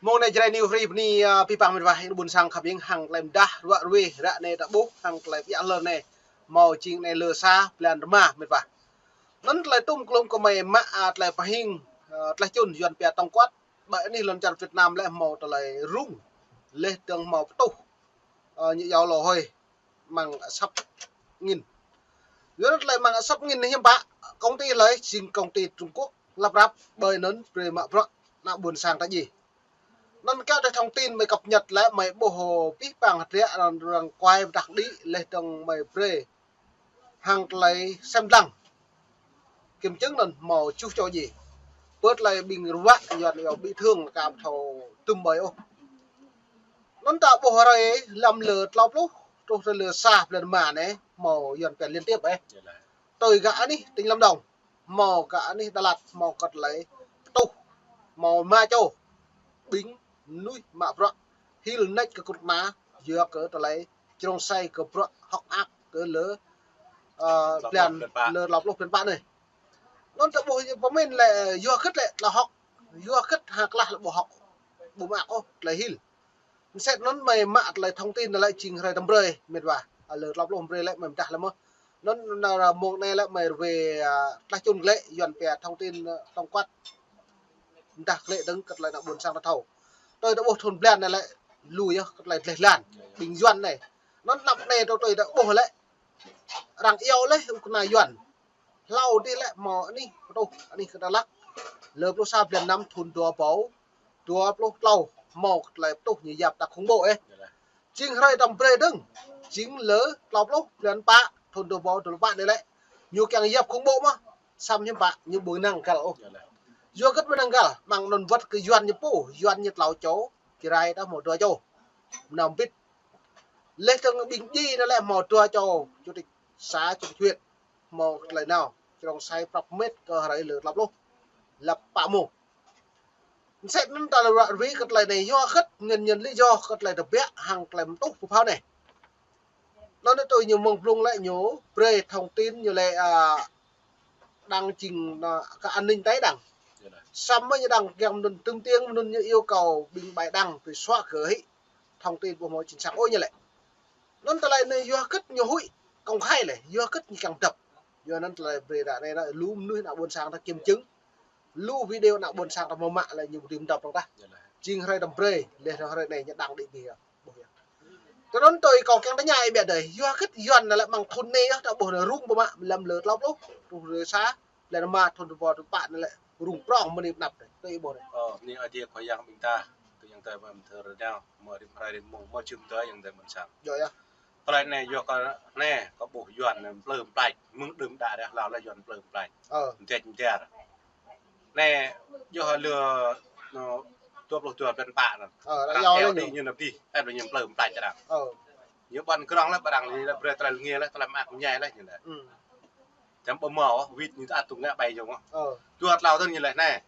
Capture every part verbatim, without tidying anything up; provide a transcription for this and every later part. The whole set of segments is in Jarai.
Mông anai Jrai New Free bơni, ơ, abih bang mĕt wa, ƀing ƀôn sang khăp ƀing hăng tơlơi mơdah ruă ruê, ră anai ta ƀuh, hăng tơlơi ƀiă lơ anai, hmâo jing anai lơ sa, blan rơma mĕt wa. Anŭn tơlơi tŭm klôm kơ mơi mă, ơ, tơlơi pơhing, ơ, tơlơi čun Yuan pia tổng quát, ƀơi anih lŏn čar Việt Nam lĕ hmâo tơlơi rŭng, laih dơ̆ng hmâo pơtuh, ơ, ñu iâu lŏ hơi, măng asăp angin. Yua anŭn tơlơi măng asăp angin anai hiư̆m pă, công ty lơi, jing công ty Trung Quốc, lăp răp, ƀơi anŭn brơi mă bruă, ană ƀôn sang ta djai. Anŭn kiăng tơlơi thông tin mơi cập nhật lĕ mơi ƀuh abih bang hơdră anŭn arăng quay pơdah đĭ, laih dơ̆ng mơi brơi hăng tơlơi sem lăng. Kiểm chứng anŭn hmâo tơjuh čô djai. Pơ tơlơi ƀing ruă Yuan iâu bị thương kơ ƀu thâo tŭm ƀơi ôh. Anŭn ta ƀuh hrơi lăm lơ tlâo pluh, truh hrơi lơ sa blan rơma anai, hmâo Yuan pia liên tiếp ĕh. Tui gah anih tỉnh Lâm Đồng, hmâo gah anih Đà Lạt, hmâo kơ tơlơi pơtuh, hmâo rơma čô ƀing mơnuih mă bruă hil nač kơ krŭt kơna, yua kơ tơlơi črông sai kơ bruă hơ̆k mơak kơ lơ, ơ, blan, lơ tlâo pluh blan pă anai. Anŭn ta ƀuh pơmĭn lĕ yua hơget lĕ tơlơi hơ̆k, yua hơget ha klah lĕ ƀu hơ̆k, ƀu mơak ôh tơlơi hil. Mơsĕt anŭn mơi mă tơlơi thông tin anai lĕ jing hrơi tơm brơi mĕt wa. Ơ, lơ tlâo pluh brơi lĕ mơi mơdah lĕ mơ̆. Anŭn anai mông anai lĕ mơi ruai, ơ, tơlơi čun glaĭ Yuan pia thông tin, ơ, tổng quát. Mơdah glaĭ dơ̆ng kơ tơlơi ană ƀôn sang ta thâo. Tui ta ƀuh thun blan anai lĕ lu yơh kơ tơlơi dleh dlan ƀing Yuan anai. Anŭn anăp anai tui ta ƀuh lĕ arăng iâu laih ƀu kơna Yuan. Hlâo dih lĕ hmâo anih pơtuh, anih kơ Đà Lạt. Lơ pluh sa blan năm thun dua rơbâo dua pluh tlâo hmâo kơ tơlơi pơtuh ñu yap ta khủng bố ĕh. Jing hrơi tơm brơi dơ̆ng, jing lơ tlâo pluh blan pă thun dua rơbâo dua pluh pă anai lĕ. Ñu kiăng yap khủng bố mơ̆, samơ̆ hiư̆m pă, ñu ƀu năng găl ôh. Yua hơget ƀu năng găl, mơ̆ng anŭn wơ̆t kơ Yuan ñu pô, Yuan ñu tlâo čô, Jrai ta hmâo dua čô. Mơnam bit. Laih dơ̆ng ƀing djai anai lĕ hmâo dua čô, chủ tịch xã, chủ tịch huyện. Hmâo tơlơi nao, črông sai prăp mĕt kơ hrơi lơ tlâo pluh. Lăp pă mông. Mơsĕt anŭn ta lơ ruă ruai kơ tơlơi anai yua hơget, nguyên nhân lý do kơ tơlơi tơbiă hăng tơlơi pơtuh pơphao anai. Anŭn tui ñu mơ̆ng blung lĕ ñu brơi thông tin ñu lĕ, ơ, đang jing, ơ, kơ an ninh tơi đang. Samơ̆ ñu đang kiăng mơnŭn tơm tiêng mơnŭn ñu yêu cầu ƀing ƀai đang phải xóa gỡ hĭ thông tin ƀu hmâo chính xác ôh ñu lĕ. Anŭn tơlơi anai yua hơget ñu huĭ công khai lĕ, yua hơget ñu kiăng dăp. Yua anŭn tơlơi brơi ră anai lu mơnuih ană ƀôn sang ta kiểm chứng. Lu video ană ƀôn sang ta hmâo mă lĕ ñu ƀu dưi dăp dơ̆ng tah. Jing hrơi tơm brơi, laih dơ̆ng hrơi anai ñu đang đĭ bih yơh. Ƀuh yơh. Tui anŭn tui kâo kiăng tơña ih biă đơi. Yua hơget Yuan anai lĕ mơ̆ng thun anai yơh ta ƀuh anai rŭng pơmă lăm lơ tlâo pluh, truh lơ sa, lơ rơma thun dua rơbâo dua pluh pă anai lĕ rŭng prŏng mơ̆ng anai pơnăp đơi. Tui ih ƀuh đơi. Ơ, anai Ơi Adai Khua Yang ƀing ta, tui Yang ta mơ̆ thơ rơnao, mơ̆ rĭm hrơi rĭm mông, mơ̆ jum tơ Yang ta mơ̆n sang. Yơh, yơh. Tơlơi anai yua kơ anai, kơ ƀuh Yuan anai plơ̆ mơplač, mơ̆ng đưm đă ră hlâo lĕ Yuan plơ̆ mơplač. Ơ. Mơdĕč mơdĕr. Anai, yua lơ, anŭn, dua pluh dua blan pă anŭn. Ơ, arăng iâu lĕ ñu. Ñu nao bih, ĕp lĕ ñu plơ̆ mơplač arăng. Ơ. Ñu ƀuăn krong lĕ arăng, ñu lĕ brơi tơlơi lơngiê lĕ, tơlơi mơak mơñai lĕ ñu lĕ. Ư. Čăm ƀu hmâo, wĭt ñu ăt tŭ ngă ƀai yơh. Ơ. Dua tlâo thŭn ñu lĕ anai.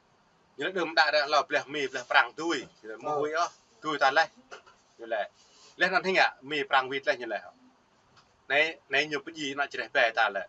Ñu lĕ đưm đă ră hlâo blah Mi blah Prang dưi. Ñu lĕ mơ̆ huĭ ôh, dưi ta laih. Ñu lĕ. Laih anŭn hĭ ngă, Mi Prang wĭt laih ñu lĕ. Anai, anai ñu pơdjai ană čơreh ƀe ta lĕ.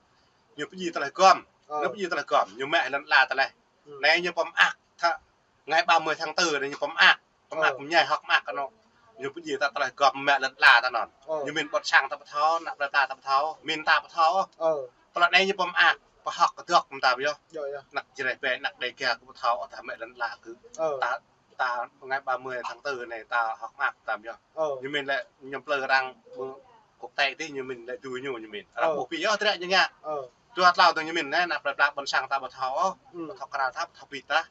Ñu pơdjai tơlơi gom. Ơ. Ñu pơdjai tơlơi gom. Ñu mă lŏn ala ta lĕ. Ư. Anai ñu pơmơak tha, ngày ba mươi tháng tư anai ñu pơmơak. Pơmơak mơñai hơ̆k mơak kơ anŭn. Ñu pơdjai ta tơlơi gom mă lŏn ala ta anŭn. Ơ. Ñu mĭn ƀôn sang ta ƀu thâo, ană plơi pla ta ƀu thâo, mĭn ta ƀu thâo. Ơ. Tơlơi anai ñu pơmơak, pơhơ̆k kơdŏk mơ̆n ta ƀu yơh. Yơh, yơh. Ană čơreh ƀe, ană Đêga kơ ƀu thâo, ta mă lŏn ala kơ. Ơ. Ta ta ngày ba mươi tháng tư anai ta hơ̆k mơak ta yơh. Ơ. Ñu mĭn lĕ ñu plơ̆ arăng ƀu quốc tế tih ñu mĭn lĕ dưi ñu ñu mĭn. Arăng ƀuh ƀing yơh trĕ ñu ngă. Ơ. Dua tlâo tơ̆ng ñu mĭn anai, ană plơi pla ƀôn sang ta ƀu thâo ôh. Ư. Ƀu thâo krao ta, ƀu thâo bit ta.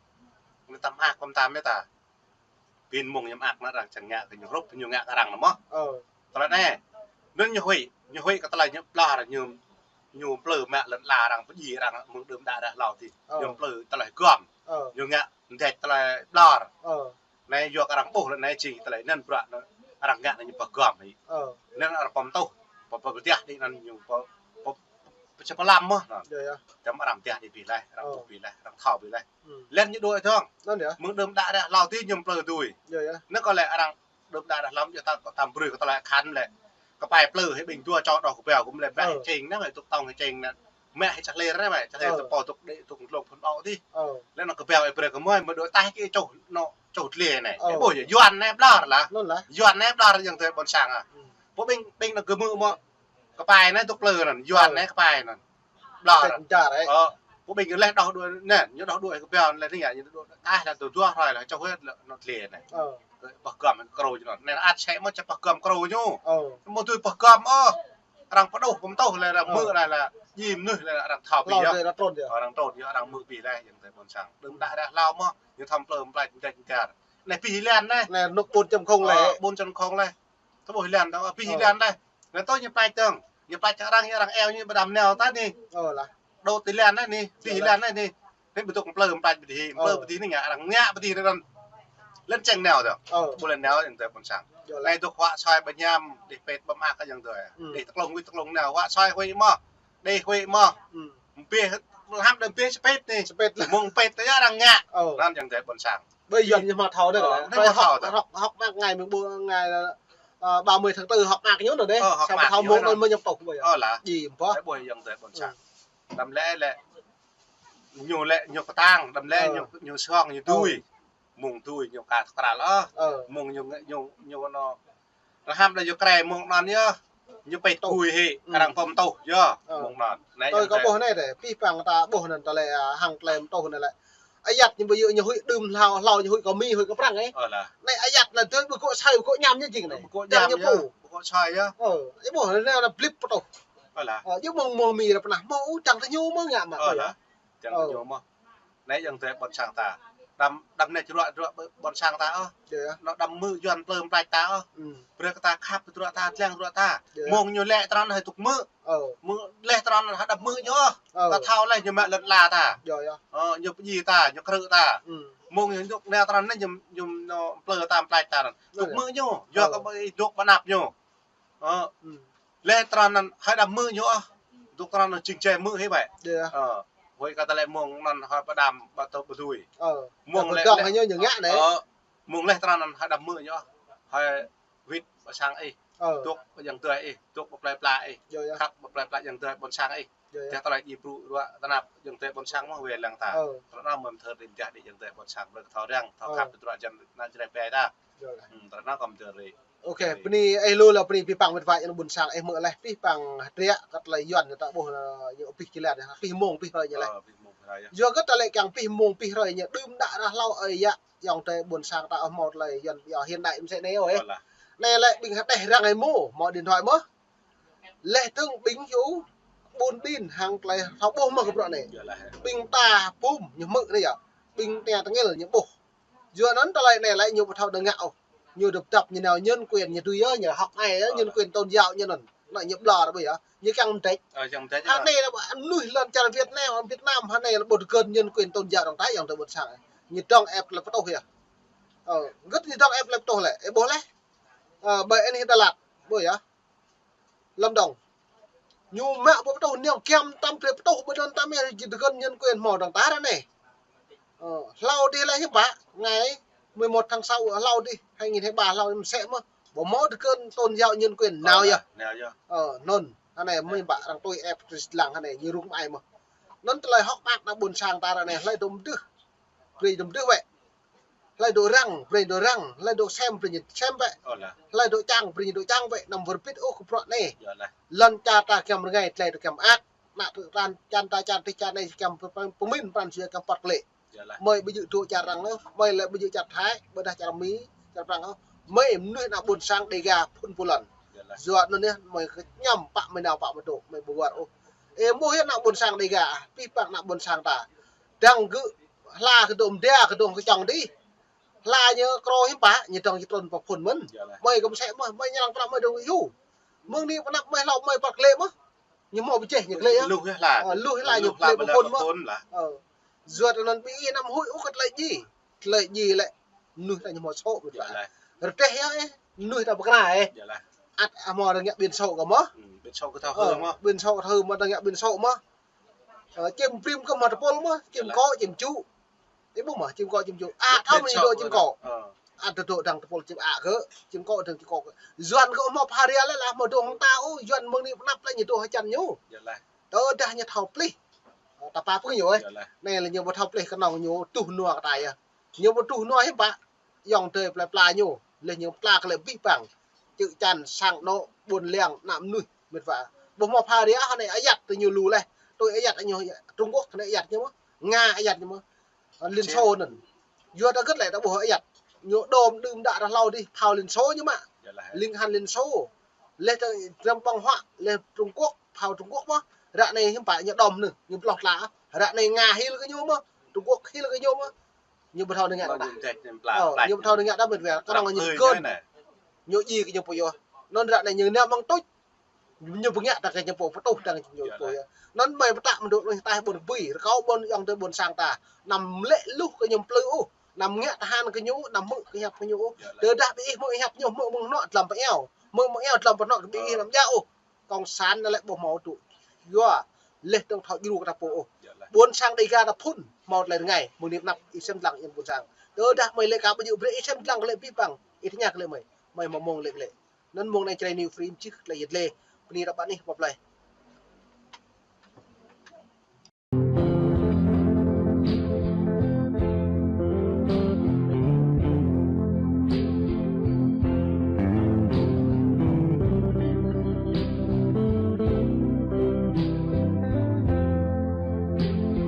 Ñu ta mơak kơ ta mơ̆ ta. Ƀing mơ̆ng ñu mơak anŭn arăng čang ngă kơ ñu hrup, ñu ngă kơ arăng anŭn mơ̆. Ơ. Tơlơi anai. Anŭn ñu huĭ, ñu huĭ kơ tơlơi ñu ƀlŏr, ñu, ñu plơ̆ mă lŏn ala arăng pơdjai arăng mơ̆ng đưm đă ră hlâo tih. Ơ. Ñu plơ̆ tơlơi gom. Ơ. Ñu ngă mơdĕč tơlơi ƀlŏr. Ơ. Anai yua kơ arăng ƀuh lĕ anai jing tơlơi anŭn bruă anŭn arăng ngă anŭn ñu pơgom hĭ. Ơ. Anŭn arăng pơm tuh, pơ, pơ, pơdah đĭ anŭn ñu pơ, pơ, pơ, pơ, pơlăm mơ̆ anŭn. Yơh, yơh. Čăm arăng pơdah đĭ bih laih, arăng ƀuh bih laih, arăng thâo bih laih. Ư. Lĕ ñu đuaĭ dơ̆ng. Anŭn yơh. Mơ̆ng đưm đă ră hlâo tih ñu plơ̆ dưi. Yơh, yơh. Anŭn kơ lĕ arăng đưm đă ră hlâo ñu ta, ta brơi kơ tơlơi akhan lĕ. Kơ pai plơ̆ hĭ ƀing dua čô đôč kơ ƀiă kơ mơ̆ lĕ ƀă hĭ čing anŭn, hĭ tŭk tông hĭ čing anŭn. Mă hĭ čah lĕ ră mă, čah lĕ tơpô dŏ đĕ dŏ glông phun ƀâo tih. Lĕ anŭn kơƀao ih brơi kơ mơi, mơi dŏ taih kơ čuh, anŭn čuh dlê anai. Ih ƀuh yơh, Yuan anai ƀlŏr lah. Yuan anai ƀlŏr ayŏng adơi ƀôn sang ah. Pô ƀing, ƀing anŭn kơmư̆ mơ̆ kơpai anai dŏ plư anŭn, Yuan anai kơpai anŭn. Ƀlŏr. Ơ, pô ƀing ñu lĕ đŏh đuaĭ anai, ñu đŏh đuaĭ kơƀao lĕ anai, ñu dŏ taih lah dua hrơi lah čuh hĭ lĕ anŭn dlê anai. Pơh găm krô ñu anŭn. Anai ăt sĕ mơ̆ čah pơh găm krô ñu. Mơ̆ tui pơh găm ôh. Arăng pơđuh pơm tuh lĕ arăng hmư̆ anai lah djim mơnuih lĕ arăng thâo abih yơh. Arăng trŭn yơh, arăng hmư̆ abih lĕ ayŏng adơi ƀôn sang. Đưm đă ră hlâo mơ̆, ñu thâo plư mơ̆ plai mơ̆ mơ̆. Anai abih Yuan anai. Anai anŭn ƀôn čăm khŏng lĕ. Ơ, ƀôn čăm khŏng lĕ. Tơƀuh Yuan tơ̆, abih Yuan lĕ. Anai tơ̆ ñu plai tơ̆ng. Ñu plai čah arăng, arăng eo ñu ƀu đăm nao ta anai. Đôč ti Yuan anai anai, abih Yuan anai anai. Anai ƀu dŏ plư mơ̆ plai ƀu dih, plư ƀu dih anai ngă, arăng ngă ƀu dih anŭn. Lĕ čang nao tơ̆. Ƀu lĕ nao ayŏng adơi ƀôn sang. Anai dŏ huă soi ƀu ñam, đih pĕt ƀăm ak ayŏng adơi. Đih tơklông huĭ tơklông nao, huă soi huĭ mơ̆. Đih huĭ mơ̆. Ƀĕ, lăm đơ̆m ƀĕ čơpĕt anai. Čơpĕt lah. Mơ̆ng pĕt tơ̆ arăng ngă. Anŭn ayŏng adơi ƀôn sang. Ƀơi Yuan ñu hmâo thâo anai. Ơ, anai hmâo thâo tơ̆. Hŏk, hŏk mơak ngày mười bốn, ngày, ờ, ba mươi tháng tư hŏk mơak ñu anŭn đĕ. Ơ, hŏk mơak ñu anŭn. Samơ̆ thâo mơ̆ng anŭn mơ̆ ñu pŏk ƀơi. Ơ lah. Djim pŏk. Lĕ ƀuh ayŏng adơi ƀôn sang. Đăm lĕ lĕ ñu lĕ ñu kơtang, đăm lĕ ñu, ñu song, ñu dưi. Mơ̆ng dưi ñu ka tơkral ôh. Mơ̆ng ñu, ñu, ñu anŭn. Rơhăm đa yua krê mơ̆ng anŭn yơh. Ñu pĕt tui hĭ, arăng pơm tuh yơh. Mơ̆ng anŭn. Anai tui kơ ƀuh anai dêh, pih păng ta ƀuh anŭn ta lĕ, hăng tơlơi pơm tuh anai lĕ. Ayăt ñu ƀu djơ̆ ñu huĭ đưm hlâo, hlâo ñu huĭ kơ mi, huĭ kơ prăng ĕ. Anai ayăt anŭn tui ƀu gŏ sai, ƀu gŏ ñam ñu jing anai. Djơ̆ ñu pô. Ƀu gŏ sai yơh. Ơ, ih ƀuh anai anŭn blip pơm tuh. Ơ, djơ̆ mơ̆ng, mơ̆ng mi ră pơnah mơ̆ u čang tơ ñu mơ̆ ngă mă. Ơ lah. Čang tơ ñu mơ̆. Anai ayŏng adơi ƀôn sang ta. Đăm, đăm anai čơruă, čơruă ƀôn sang ta ôh. Anŭn đăm hmư̆ Yuan plư mơ̆ plai ta ôh. Brơi kơ ta khăp tơdruă ta, lăng tơdruă ta. Mơ̆ng ñu lĕ tơnăn hơi tŭk hmư̆. Mơ̆ng lĕ tơnăn hơi đăm hmư̆ ñu ôh. Ta thâo lĕ ñu mă lŏn ala ta. Ơ, ñu pơdjai ta, ñu krư̆ ta. Mơ̆ng ñu dŏ anai tơnăn anai ñu, ñu, ñu plư ta mơ̆ plai ta anŭn. Tŭk hmư̆ ñu, yua kơ ƀơi dŏ ƀơi anăp ñu. Ơ. Lĕ tơnăn anŭn hơi đăm hmư̆ ñu ôh. Dŏ tơnăn anŭn jing jai hmư̆ hĭ ƀĕ. Ơ. Huĭ kơ ta lĕ mơ̆ng anŭn hơi ƀu đăm ƀu tŭ ƀu dưi. Mơ̆ng lĕ, lĕ, ñu, ñu ngă anai. Ơ. Mơ̆ng lĕ tơnăn anŭn hơi đăm hmư̆ ñu ôh. Hơi wĭt ƀơi sang ih. Dŏ ƀơi ayŏng adơi ih, dŏ ƀơi plơi pla ih. Khăp ƀơi plơi pla ayŏng adơi ƀôn sang ih. Tơdah tơlơi djai brŭ ruă tơnap ayŏng adơi ƀôn sang mơ̆ wai lăng ta. Tơnăn mơ̆n thơ đĭ mơ̆ đĭ ayŏng adơi ƀôn sang brơi kơ thâo răng, thâo khăp tơdruă jăn ană Jrai ƀe ta. Tơnăn kâo mơ̆n thơ rĭ. Ok, bơni ih lu lĕ bơni pih păng mĕt wa ayŏng ƀôn sang ih hmư̆ leh pih păng hơdră kơ tơlơi Yuan ñu ta ƀuh, ñu pih jơlan, pih mông pih hrơi ñu leh. Yua kơ tơlơi kiăng pih mông pih hrơi ñu đưm đă ră hlâo ơi yă, ayŏng adơi ƀôn sang ta ƀu hmâo tơlơi Yuan ƀiă hiện đại mơsĕ anai ôh. Anai lĕ ƀing hơdeh răng ih mơ̆, hmâo điện thoại mơ̆. Leh dơ̆ng ƀing hyu ƀun ƀin hăng tơlơi thâo ƀuh mơ̆ kơ bruă anai. Ƀing ta bum ñu hmư̆ anai yơh. Ƀing ta tơngil ñu ƀuh. Yua anŭn tơlơi anai lĕ ñu ƀu thâo dơ̆ng ngă ôh. Ñu dăp dăp ñu nao nhân quyền ñu dưi yơh, ñu hŏk ai yơh, nhân quyền tôn giáo ñu anŭn. Anŭn ñu ƀlŏr ƀu yơh. Ñu kiăng mơdĕč. Hơnai lĕ mơnuih lŏn čar Việt Nam, Việt Nam hơnai lĕ ƀu tơgơ̆n nhân quyền tôn giáo dong tai ayŏng adơi ƀôn sang. Ñu dŏng ĕp lĕ pơtuh yơh. Ơ, gơ̆t ñu dŏng ĕp lĕ pơtuh lĕ. Ih ƀuh leh. Ơ, ƀơi anih Đà Lạt, ƀuh yơh. Lâm Đồng. Ñu mă ƀu pơtuh ñu kiăng tam brơi pơtuh ƀơi anŭn tam yơh či tơgơ̆n nhân quyền hmâo dong tai ră anai. Ơ, hlâo dih lĕ hiư̆m pă, ngày mười một tháng sáu hlâo dih, hai nghìn hai ba hlâo mơsĕ mơ̆. Ƀu hmâo tơgơ̆n tôn giáo nhân quyền nao yơh. Ơ, anŭn, hơnai mơ̆ hiư̆m pă arăng tui ĕp tui lăng hơnai ñu rŭng ai mơ̆. Anŭn tơlơi hŏk mơak ană ƀôn sang ta ră anai hlơi dŏ mơdưh. Brơi dŏ mơdưh wơ̆t. Hlơi dŏ răng, brơi dŏ răng, hlơi dŏ sem, brơi ñu sem wơ̆t. Hlơi dŏ čang, brơi ñu dŏ čang wơ̆t, anăm wơr bĭt ôh kơ bruă anai. Lŏn čar ta giăm rơngai, tơlơi ta giăm mơak, ană tơ̆ tran, čan ta čan tih čan anai giăm pơmĭn pran jua giăm păt klĕ. Mơi ƀu djơ̆ dŏ čar arăng ôh, mơi lĕ ƀu djơ̆ čar Thái, ƀôdah čar Mi, čar Prăng ôh. Mơi mơnuih ană ƀôn sang Đêga phŭn pô lŏn. Yua anŭn yơh, mơi kơñăm pă mơi nao pă mơi dŏ, mơi ƀu wơr ôh. Ih ƀuh yơh ană ƀôn sang Đêga, pih păng ană ƀôn sang ta. Dăng gơ̆ hla kơ dŏ mơda kơ dŏ kơ čŏng dih. Hla ñu krô hiư̆m pă, ñu dŏng či trŭn pơ phŭn mơ̆n. Mơi kơ mơsĕ mơ̆, mơi ñu lăng prăk mơi dŏng hyu. Mơ̆ng anai pơ anăp mơi hlâo mơi păt klĕ mơ̆. Ñu hmâo pơjeh ñu klĕ yơh. Luh yơh hla. Ơ, luh yơh hla ñu klĕ pơ phŭn mơ̆. Ơ. Yua anŭn ƀing ih anăm huĭ ôh kơ tơlơi djai. Tơlơi djai lĕ mơnuih ta ñu hmâo sô̆ ƀu tơlơi. Rơdêh yơh ih, mơnuih ta pơkra ih. Ăt hmâo arăng ngă biển số kơ mơ̆. Biển số kơ thâo hơ mơ̆. Ơ, čim brĭm kơ mơ̆ tơpul mơ̆, čim kŏ, čim čŭ. Ih ƀuh mơ̆, čim kŏ, čim čŭ. Ăt thâo mơ̆ ñu dŏ čim kŏ. Ăt dŏ dŏ dăng tơpul čim ăt kơ, čim kŏ dăng čim kŏ kơ. Yuan kơ hmâo pha ria lĕ lah, hmâo dŏ hăng ta ôh, Yuan mơ̆ng anai pơ anăp lĕ ñu dŏ hơjăn ñu. Tơdah ñu thâo plih, ta pap kơ ñu ơi. Anai lĕ ñu ƀu thâo plih kơnơ̆ng ñu tuh nua kơ ta yơh. Ñu ƀu tuh nua hiư̆m pă. Ayŏng adơi plơi pla ñu, lĕ ñu pla kơ lĕ abih bang. Čư̆ čan, sang anŏ, ƀôn liang, ană mơnuih, mĕt wa. Ƀu hmâo pha ria hơnai ayăt tơ ñu lu leh. Tui ayăt ñu, Trung Quốc hơnai ayăt ñu mơ̆. Nga ayăt ñu mơ̆. Liên Xô anŭn. Yua ta gĭt lĕ ta ƀuh ayăt. Ñu đom đưm đă ră hlâo dih, phao Liên Xô ñu mă. Ling han Liên Xô. Leh ta drăm ƀơ̆ng huă, leh Trung Quốc, phao Trung Quốc mơ̆. Ră anai hiư̆m pă ñu đom anŭn, ñu ploh tla. Ră anai Nga hil kơ ñu mơ̆, Trung Quốc hil kơ ñu mơ̆. Ñu ƀu thâo ngă đa. Ơ, ñu ƀu thâo ngă đa mĕt wa. Kơnơ̆ng ñu gơ̆n. Ñu djai kơ ñu pô yơh. Anŭn ră anai ñu nao mơ̆ng tuč. Ñu ƀu ngă ta kơ ñu pô, pơtuh ta kơ ñu pô yơh. Anŭn mơi pơtă mơ̆ng dŏ anai ta ƀôn bui, rơkâo ƀôn ayŏng adơi ƀôn sang ta. Anăm lĕ luh kơ ñu plư ôh. Anăm ngă tơhan kơ ñu, anăm hmư̆ kơ hiăp kơ ñu ôh. Tơdah ƀing ih hmư̆ hiăp ñu, hmư̆ mơ̆ng anŏ dlăm pơ eo. Hmư̆ mơ̆ng eo dlăm pơ anŏ kơ ƀing ih anăm djă ôh. Cộng sản anai lĕ ƀu hmâo tŭ. Yua leh tơ̆ng thâo djru kơ ta pô ôh. Ƀôn sang Dêga ta phŭn hmâo tơlơi rơngai, mơ̆ng anai pơ anăp ih sem lăng ih ƀôn sang. Tơdah mơi lĕ ka ƀu djơ̆ brơi ih sem lăng kơ lĕ abih bang, ih tơña kơ lĕ mơi. Mơi hmâo mông lĕ kơ lĕ. Anŭn mông anai Jrai New Frame čih tơlơi yet lĕ. Bơni ră ƀă anih pơplih.